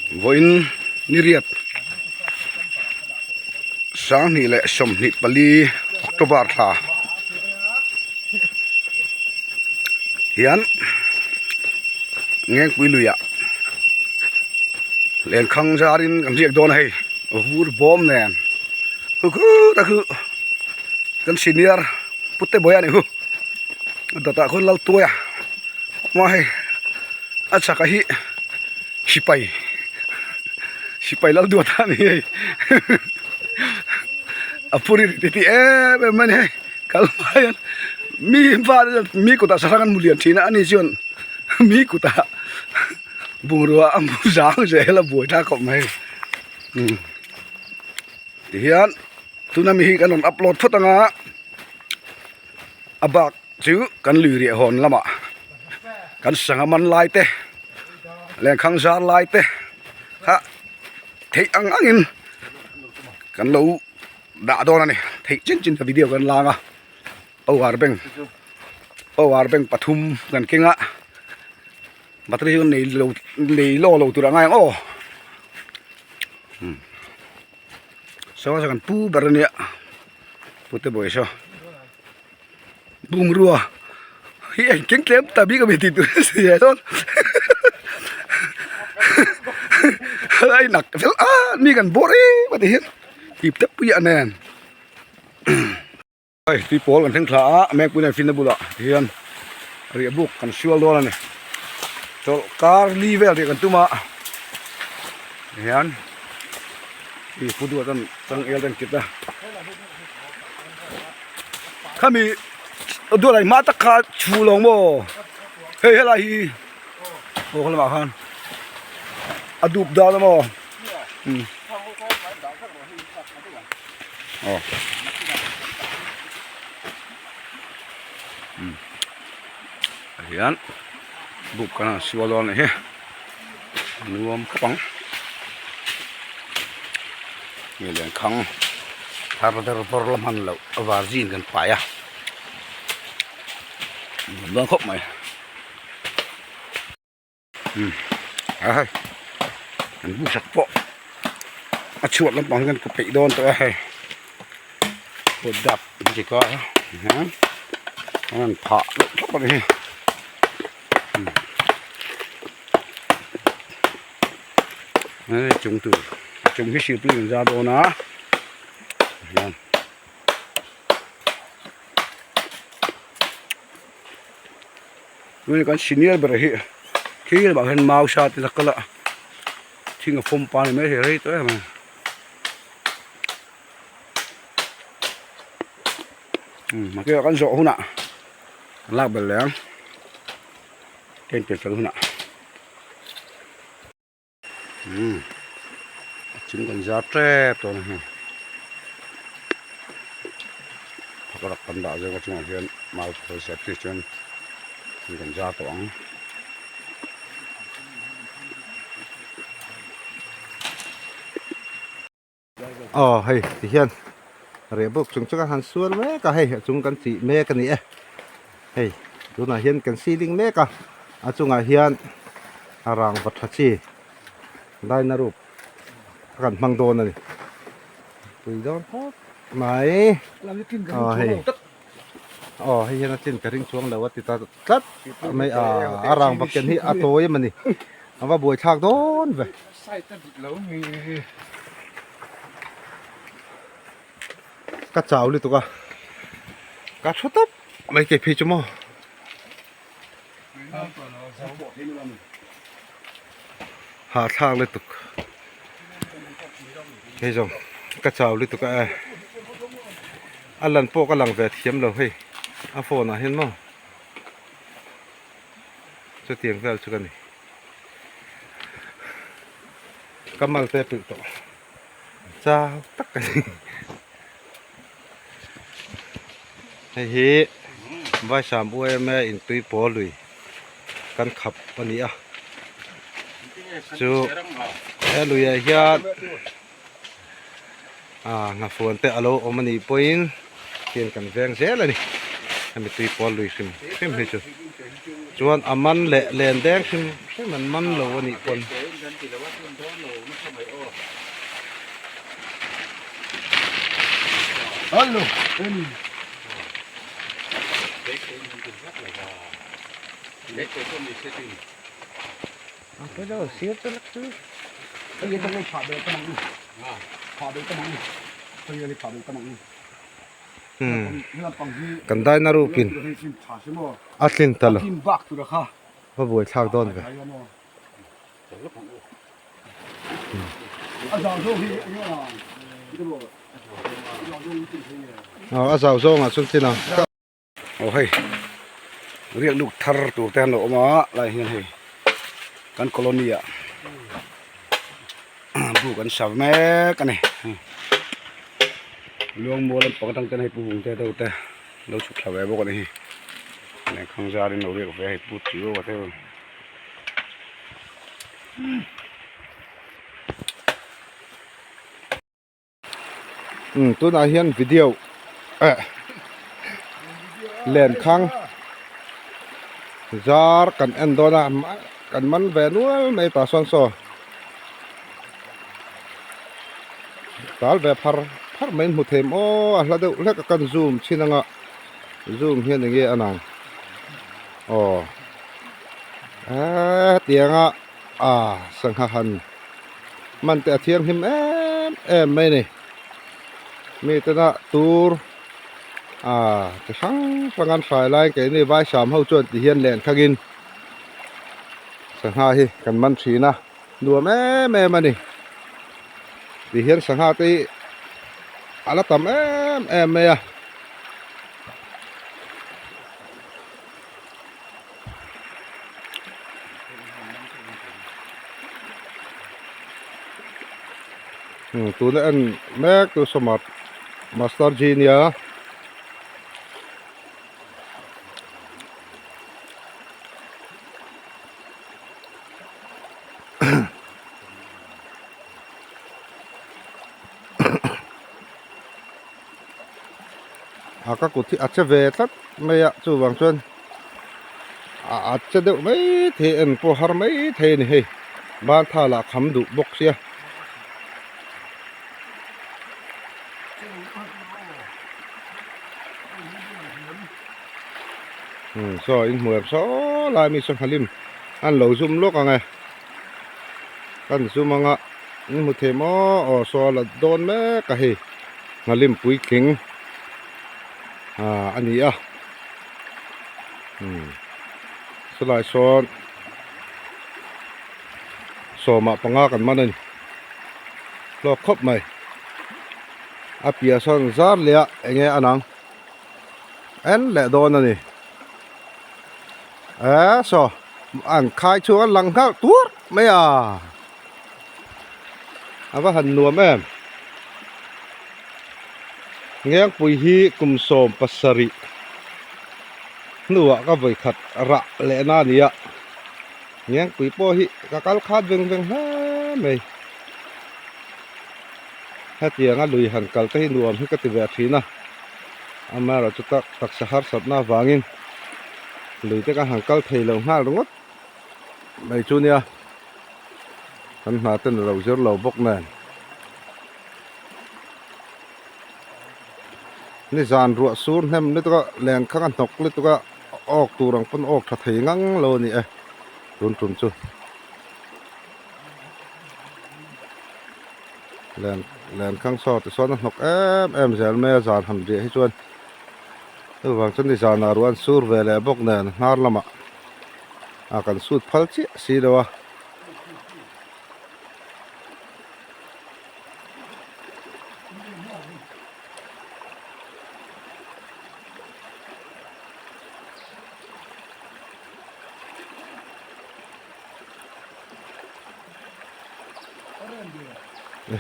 Vawiin niriat sanghnih leh 24 October thla hian Ngengpui luiah lenkhang zarin kan riak dawn a hei vur bawm nen khu khut a khu kan senior pute bawi a nih khu a dawtah khuan Laltuaia awm a hei a chhakah hi. Sipai sipai lal duat a ni hei a puri ti ti em em mai a ni hei kal hma hian mi va mi kutah sahrang an hmu lian thin a ani chuan mi kutah bungrua a hmu zang zel a buai thlak khawp mai umm tihian tuna mi hi kan rawn upload phawt anga a bak chu kan lui riah hawn lamah kan sangha man lai te lenkhang zar lai te kha theih ang angin kan lo dah dawn a ni theih chin chin ta video kan lang a power bank power bank pathum kan keng a battery chu nei lo nei law lo tur a ngai ang aw saw kan pu ber a nia pute bawih saw. Bungrua hi eng keng tlem ta bik a mi tih tur a si e chuan a inak fel a mi kan bawr em a ti hian ip te pui a nen hei tui pawl kan thleng thla a mekpui nen finna bulah hian riah buk kan sual dawn a ni chawlh kar li vel tih kan tum a hian ih pu duat an changel te an kit a. Khami duat ai hma tak kha chhu lo maw hei helai hi aw kha lamah khan a dup dan a maw umm aw umm ah hian buk kan han sual dawn a nih hi nuam khawp ang nge lenkhang thar ber bawr la hman loh a varzin kan pai a nuam dawn khawp mai umm a hei kan busak pawh a chhuat lampang hi kan ku peih dawn tawh a hei kut dap an ti kar a tihian an rawn phah deuh thlap a ni hi. Hei chung tur chung hi sirpui kan zar dawn a hian tuna kan senior ber hi khi lamah hian mau sa te la kal a thing a fawm pa ni mai thei rei tawh em a umm mahse kan zawh hunah kan lak belh leh ang ka inpian fel hunah umm a chung kan zar tep tawh a ni hei phakrak kan dah zawk a chungah hian mau phal safety chuan kan zar tawh ang. Aw hei tihian reh bawk chung chu ka han sual mek a hei a chung kan chih mek a ni e hei tunah hian kan ceiling mek a a chungah hian a rangva tha chi daina rup a kan hmang dawn a ni pui dawn khawp mai aw hei aw hei hian a chin ka ring chuang lo a ti ta tlat mai a a rangva ken hi a tawi em a ni a va buaithlak dawn ve. Ka chau lutuk a ka thu tawp mai ke phei chu maw hahthlak lutuk hei zawng ka chau lutuk a e a lan pawh ka lang ve thiam lo hei a phone ah hian maw chutiang vel chu ka ni. Ka mal te pilh tawh chau tak a ni hei hi Vaisam UMA in tui pawl lui kan khap a ni a chu he luiah hian ah nghafuan te alo awm a nih pawhin hian kan veng zel a ni hemi tui pawl lui hrim hrim hi chu chuan a man leh len deng hrim hrim an man lo a nih pawn. Kan daina rupin a tlin ta lo va buai thlak dawn ve. A zau zawngah chuan tlin ang. Aw hei riak luk thar tur te an lo awm a lai hian hei kan colony ah buk an sa mek a ni luangmual lampang atang ten hei pu vung te deuh te lo chhuk thla ve bawk a ni hi lengkhang zar in lo riak ve a hei pu chiu a te Umm tunah hian video eh lenkhang zar kan en dawn a kan man ve nual mai tah sawn saw tal ve phar phar mai hmu thei maw a hla deuh hlek a kan zoom chhin anga zoom hian enge a nang aw hetianga ah sangha han man te a thianghlim em em mai a ni mi tena tur ah chi hrang hrang an hrai laiin keini vaisam ho chuan ti hian len khangin sangha hi kan man thin a nuam em em a ni ti hian sangha te hi a la tam em em mai a. Tuna en mek tu sawma master ji nia a ka kut hi a che ve tlat mai a chuvang chuan a che deuh mai thei en pawh har mai thei a ni hei ban tha lah kham duh bawk sia. Saw in hmuh em saw lai mi sangha lim an lo zum lawk ang e kan zum anga in hmu thei maw aw saw a la dawn mek a hei. Nghalim puitling ah a ni a umm chulai sawn sawmah panga kan man a ni hlawk khawp mai a piah sawn zar leh a eng nge a nang en leh dawn a ni eh saw an khai chhuak a lang nghal tuar mai a. A va han nuam em Ngengpui hi kum 17 hnuah ka vawi khat rah leh na a ni a Ngengpui pawh hi ka kal khat veng veng hle mai hetianga lui han kal te hi nuam hi ka ti ve thin a amaherawhchu tak taksa harsatna avangin lui te ka han kal thei lo nghal ringawt mai chu nia. Kan hna ten a lo zir lo bawk nen. Nizan ruah sur hnem lutuk a lenkhang a hnawk lutuk a awk tur ang pawn awk tha thei ngang lo a ni e tun tum chu. Len lenkhang saw tisawn a hnawk em em zel mai a zan han riah hi chuan chuvang chuan nizanah ruah an sur ve leh bawk nen hnar lamah. a kan sut phal chiah si lo a.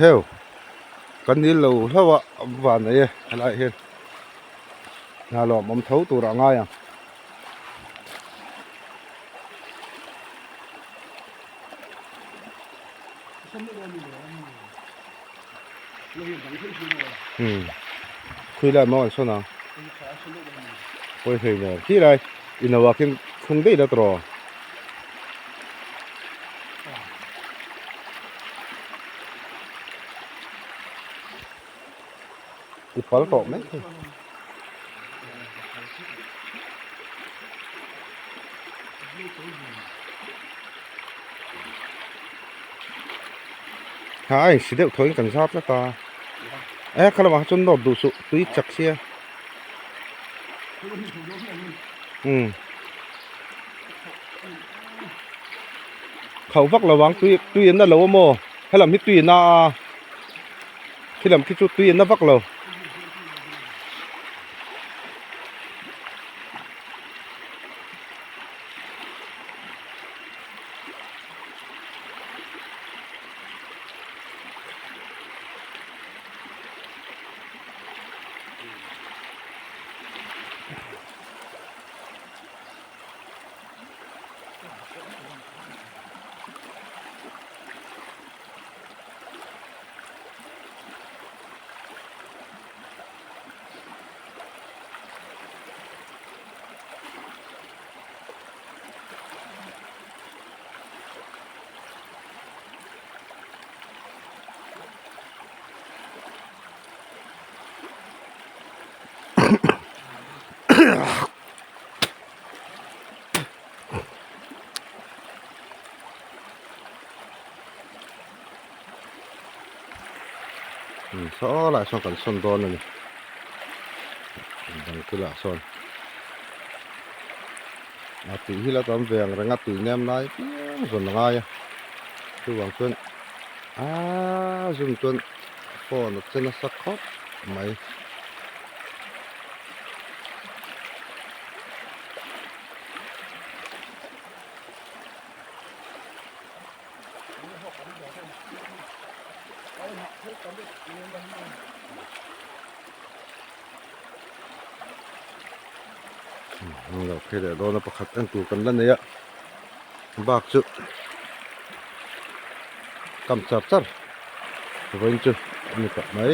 Heu kan nil lo hlauh a van nei e helai hian hna lawmawm tho tur a ngai ang. Khui lai maw an sawn ang pawi hlei nen khi lai ino ah khian khung daih la tawh. I pal tawh mai thei. Ha a insi deuh thaw in kan zar tlat a e kha lamah kha chuan nawt duh suh tui chak sia umm khauh vak lo ang tui tui an la lo a maw helam hi tui a na a khi lam khi chu tui an la vak lo. Saw lai sawn kan sawn dawn a ni dang kilah sawn a tui hi la tam ve ang reng a tui nem lai piang zawn a ngai a chuvang chuan aaa zum chuan phone a che nasa khawp mai. Lo phei leh dawn a pakhat en tur kan la nei a bak chu kam char char vawiin chu a ni tawh mai.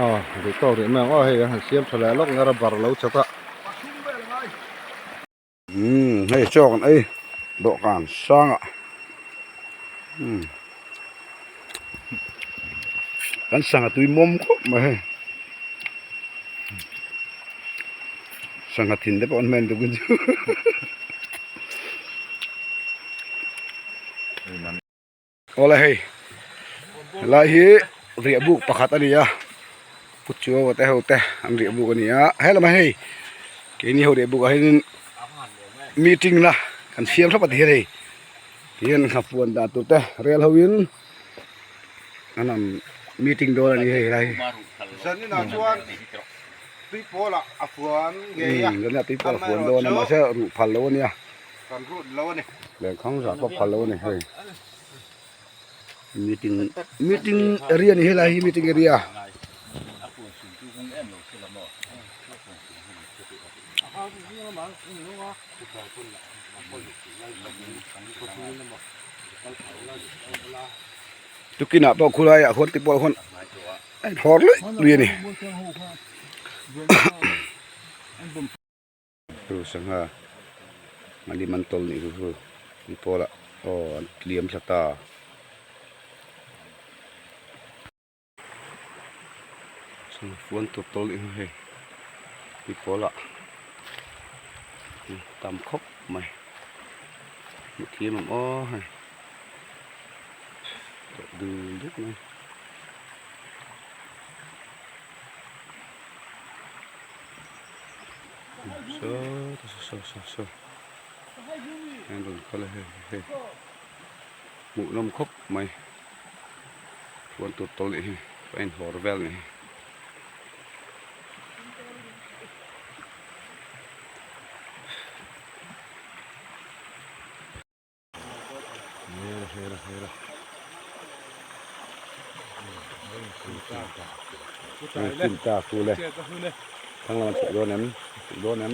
Aw duh tawk rih mai ang aw hei an han siam tha leh lawk nge rubber lo chat a. Umm hei chaw kan ei dawhkan sangah umm kan sangha tui mawm khawp mai hei sangha thin te pawh an hman duh chu. Awle hei helai hi riah buk pakhat a ni a pu chuaua te ho te an riah buk a ni a helamah hei keini ho riah bukah hianin meeting na kan siam thlap a ti hian hei tihian nghafuan dan tur te rel ho in an han meeting dawn a ni hei helai hi. Tui pawl ah a fuan ngei a. Zan inah tui pawl a fuan dawn a mahse ruh phal lo a nia. Kan rut lo a ni. Lenkhang zah pawh phal lo a ni hei. Meeting meeting area ni helai hi meeting area. Tukinah pawh khulaiah khuan ti pawh khuan a inhawr luih luih a ni. Chu sangha a lim an tawl nih chu chu an pawl ah aw an tliam thla ta. Sangha fuan tur tawl nih chu hei tui pawl ah tam khawp mai hmuh thiam ang aw hei tawh dul deuh mai. Saw saw saw saw an rawn kal a hei hei hmuh nawm khawp mai chuan tur tawlh nih hi a inhawr vel nih hi. Ta ku le thang lam chhuk dawn em chhuk dawn em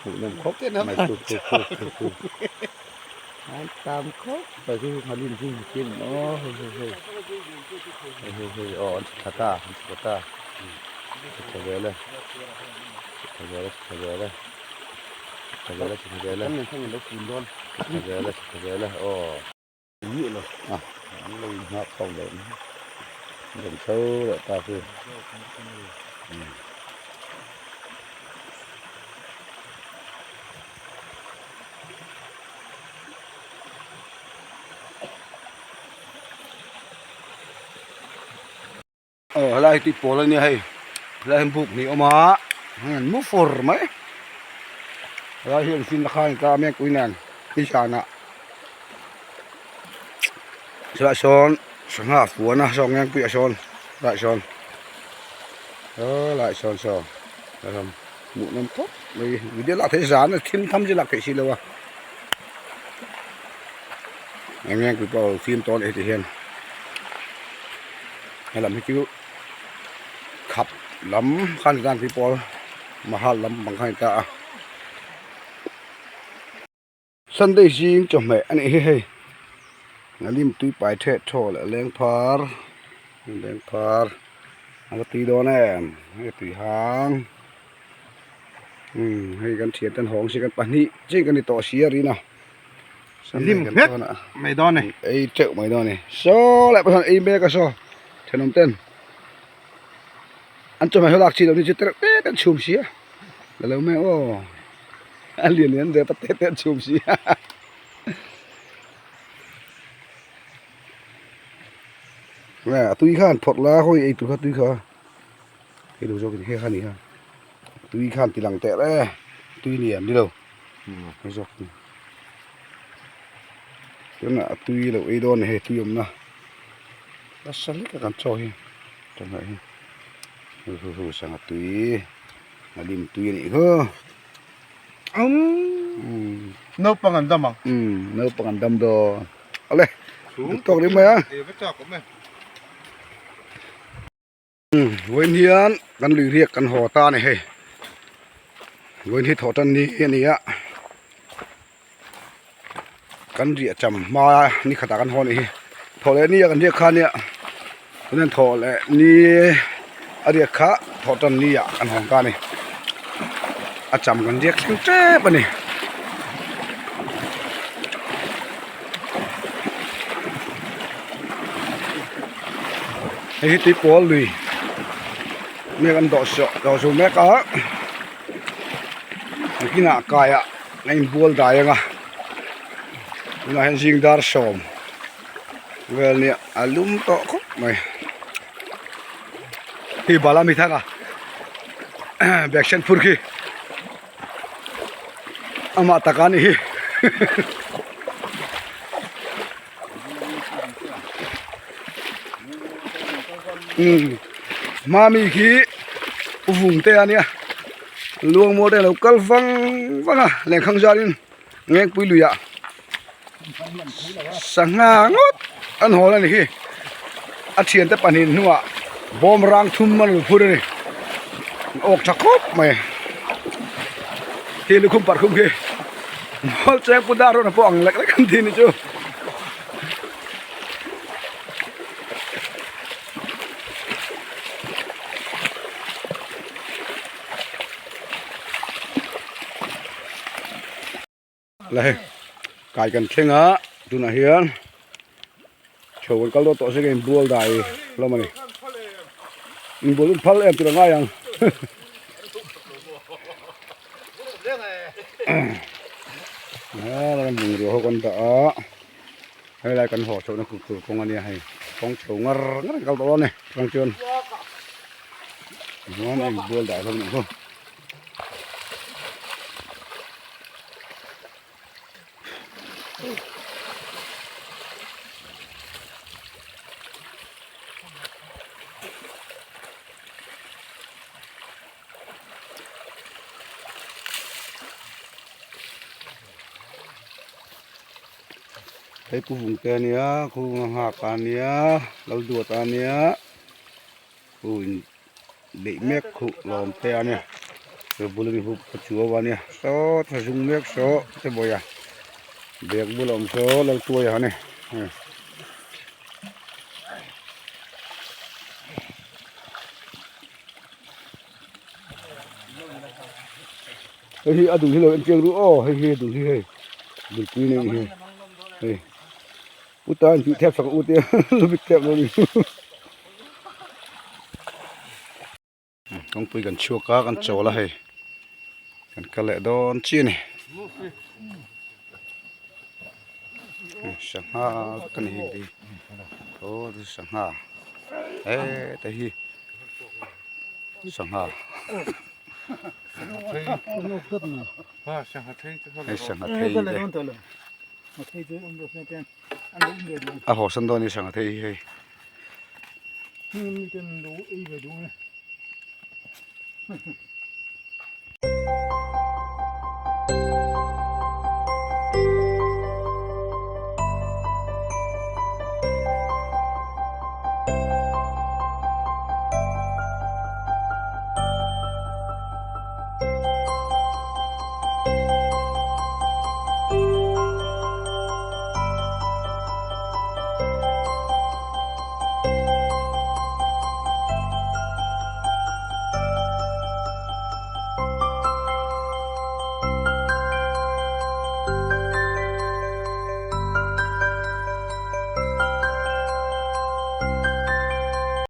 hmuh nawm khawp mai chu chu chu chu chu an tam khawp mai chu nghalin hi hian aw hei hei hei hei hei hei aw an chhuk thla ta an chhuk thla ta. Chhe tha zel e. Chhe tha zel e, chhe tha zel e. Chhe tha zel e, chhe tha zel e. Chhe tha zel e, chhe tha zel e aw. A an lo inghak ho leh mai. An rawn chho leh ta khi. Aw helai hi tui pawl ania hei helai hian buk ni a awm a hei an mu fur mai helai hi an fin na kha a ni ta a mengpui nen nizanah chulaiah sawn sangha fuan a saw ngengpuiah sawn helaiah sawn helaiah sawn saw hmuh nawm khawp mai video lak theih zan a thim tham chu lak theih si lo a eng eng pawh a lo fim tawh a ni heti hian helam hi chu khap lam khan tan tui pawl mahal lam pang kha a ni ta a. Sunday zing chawhmeh a nih hi hei Ngalim tui pai theh thaw leh leng phar leng phar a va tui dawn em hei tui hang umm hei kan thian ten hawng si kan pahnih chiah kan ni tawh si a rin a Sunday kan tawn a mai dawn a ni ei teuh mai dawn a ni saw leh pawh hian ei mek a saw thenawm ten an chawhmeh ho lak chi loh ni chu tereuh te te an chhum si a la lo mai aw. A lian lian ve pate te an chhum si nge a tui khan phawrh la hawi ei tur kha tui kha hei lo zawk in hei kha ni kha tui khan ti lang teh le tui lian ni lo hei zawk ni tunah a tui lo ei dawn a ni hei tui awmna nasa lek a kan chaw hi chawhmeh hi hu hu hu sangha tui. A lim tui a nih kha. Umm. Naupang an dam ang. Umm naupang an dam dawn. Awle. Duh tawk ri mai a. Umm vawiin hian kan lui riak kan haw ta a ni hei. Vawiin hi thawh tan ni a ni a. Kan riah cham hma ni khatah kan haw a nih hi thawh leh ni a kan riak kha ania chuan thawh leh ni a riak kha thawh tan ni ah kan hawng ta a ni a cham kan riak thleng tep a ni. Hei hi tuipawl lui mek an dawh sawh dawh zo mek a nakinah kaiah. A inbual dai ang a tunah hian zing dar sawm vel nia a lum tawh khawp mai hei bala mi thanga bag sen phur khi amah taka a nih hi umm hmami khi u vung te a nia luang mawl te a lo kal vang vang a lenkhang zarin ngengpui luiah sangha ngawt an hawl a ni hi a thiante pahnih hnungah bawm rang thum an rawn phur a ni an awk tha khawp mai khi lukhum parh khum khi mual cheng pu dar rawn pawh ang lek lek an ti ni chu. La hei kai kan thleng a tunah hian chho kan kal dawn tawh se ka inbual dai hlawm a ni inbual hun phal em tur a ngai ang a bungrua ho kan dah a helai kan haw chhohna tur tur kawng a nia hei kawng chho ngar ngar an kal tawh dawn a ni chuvang chuan tichuan a inbual dai hlawm a nih chu. Hei pu vung te a nia khu nghak a nia lo duat a nia khu in beih mek khuh lawm te a nia chu bul ami hup a chuau a nia saw tha zung mek saw te bawi a bag bul a awm saw laltuai a ni. Hei hi a dul hi lo en chiang ru aw hei hi a dul hi hei dulpui nei hi hei uta an tih thep sak u te lu bik tep lo ni kawngpui kan chhuak a kan chawl a hei kan kal leh dawn chi a ni sangha ka ni hei aw sangha heta hi sangha. Hei sangha thei te a haw san dawn a ni sangha thei hi hei.